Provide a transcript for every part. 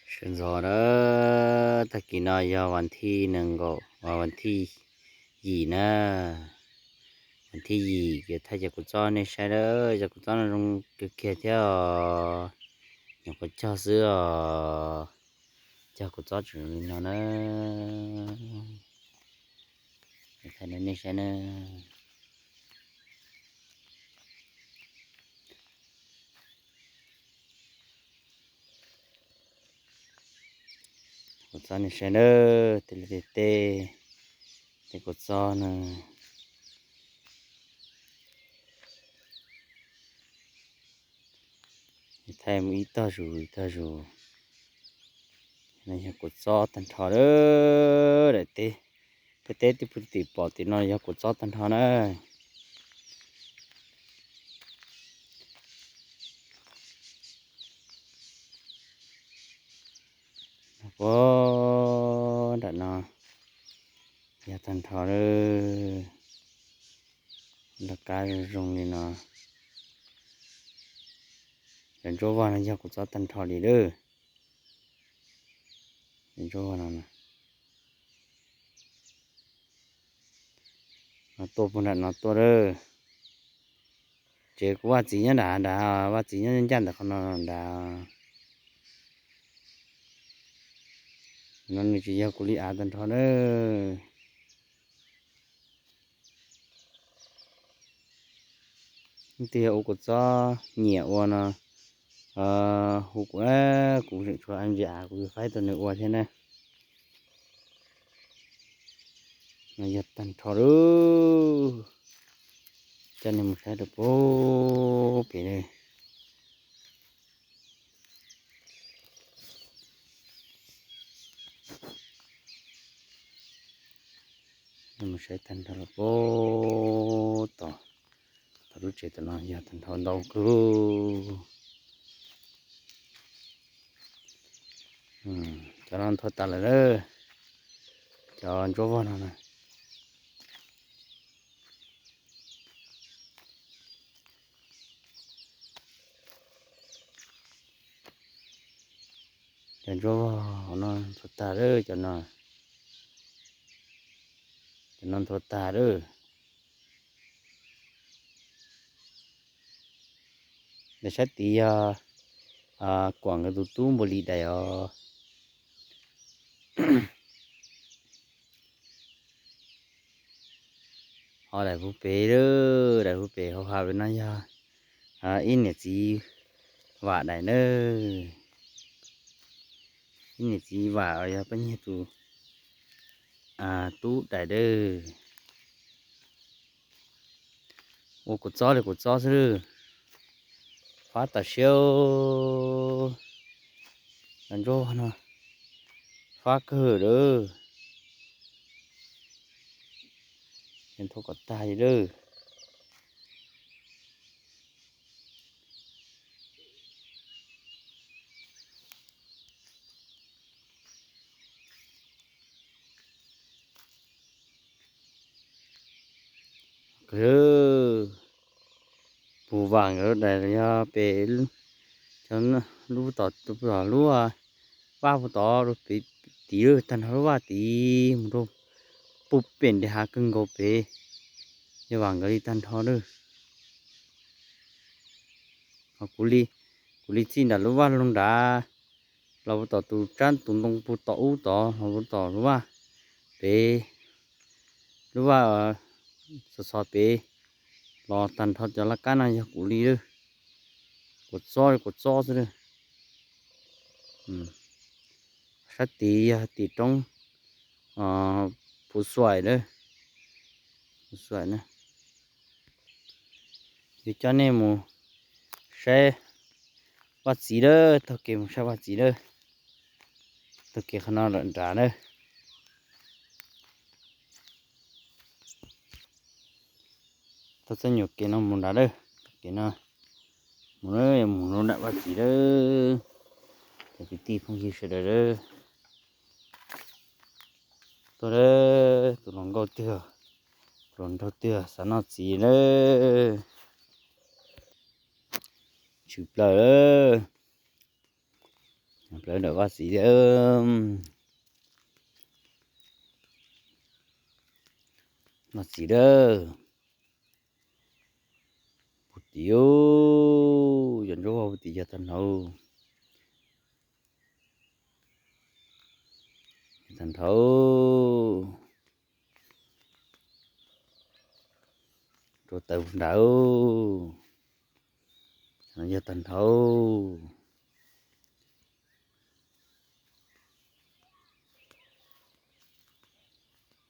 Sawv ntxov na, tag kis no yog vas thib nees nkaum, vas thib yim na, vas thib yim ces thaij cov kua txob nej saib na, cov kua txob no zoo kawg kiag thiab os, nyuam qhuav cog xwb os, cog kua txob tseem li no na, thaij nej saib na. Kua txob nej saib na, tej liaj tej teb, tej kua txob na. Thaij mus ib tog zus ib tog zus, no yog kua txob tag nrho lawm. Daim teb, peb teb twb pw tim pom tim no yog kua txob tag nrho na. Puag nram no yog tag nrho lawm. Laj kab zoo zoo li no. Cov ntsuab vog no yog kua txob tag nrho li lawm. Cov ntsuab vog no, no tuaj puag nram no tuaj lawm. Tsev kuv vaj txiv nyob nram nrad, vaj txiv nyob ncaj ntawm qhov no nrad. No nws tsis yog kuv li av tag nrho lawm. Leej twg yog ua kua txob nyiam ua no hu kuv, kuv tseem tshuav ntsis av kuv faib rau nws ua thiab na. No yog tag nrho lawm. Coj nej mus saib rau puag pem na. Nej mus saib tag nrho lawm puag tom, tom lub tsev tom no yog tag nrho ntau kawg. Cov no nthuav tas lawm na, cov ntsuab vog no na. Cov ntsuab vog no nthuav tag lawm, cov no, cov no nthuav tag lawm. Ntawm sab tid yog Kuam nkawd tus tub Npua Lis daim os. Ho daim puag pem lawm, daim puag pem hauv hav pem no yog ib niam txiv Vam daim na. Ib niam txiv Vam uas yog Paj Nyiag tus tub daim na. Ua kuv txob li kuv txob xwb lawm. Fab tam siab, cov ntsuab vog no fab kawg lawm. Nthuav kom tag li lawm. Puag Vam nkawd daim los yog pem, cov lub tom, tom lub vaj puag tod rau pem tid lawm, tag nrho lub vaj tid mus rau puag pem nram hav kawg nkaus pem, yog Vam nkawd li tag nrho lawm. Ho kuv li, kuv li txij nram lub vaj loog nrad los puag tom tus tsab tus ntoo puag tom ub tod los puag tom lub vaj pem, lub vaj txog txog pem los tag nrho cov laj kab no yog kuv li lawm. Kuv txob li kuv txob xwb lawm. Sab tid yog tim roob Puv Xuaim lawm. Puv Xuaim na. Yuav coj nej mus saib vaj txiv lawm, taug kev mus saib vaj txiv lawm. Taug kev qhov no lawm nrad lawm. Taug txoj nyuam kev no mus nrad lawm, taug kev no mus, mus rau nram vaj txiv lawm. Cov kwv tij phooj ywg sawv daws lawm, tuaj lawm, tus hluas nkauj twg, tus hluas nraug twg xav noj txiv lawm. Tshwm plaws lawm. Plawv ntawm vaj txiv, vaj txiv dawb. Puag tim, cov ntsuab vaj puag tim yog tag nrho. Tag nrho. Rau taws nrad, yog tag nrho.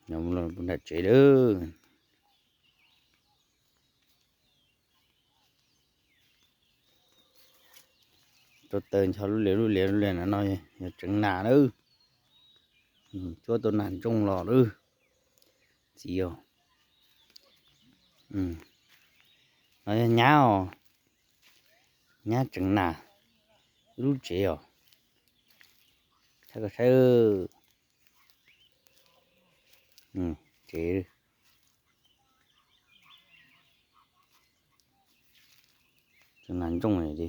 Nram tsev lawm. Rau taws ncho lub lias lub lias lub lias na no yog tsev nas lawm. Cuab tau nas ntsooj los lawm. Txiv os. No yog nyab os. Nyab tsev nas. Ib lub tsev os. Saib koj saib. Tsev nas ntsooj li.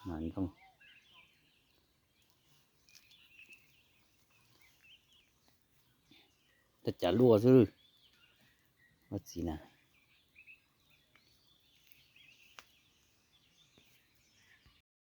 Nas ntsooj. Tab cav luaj xwb. Vaj txiv na.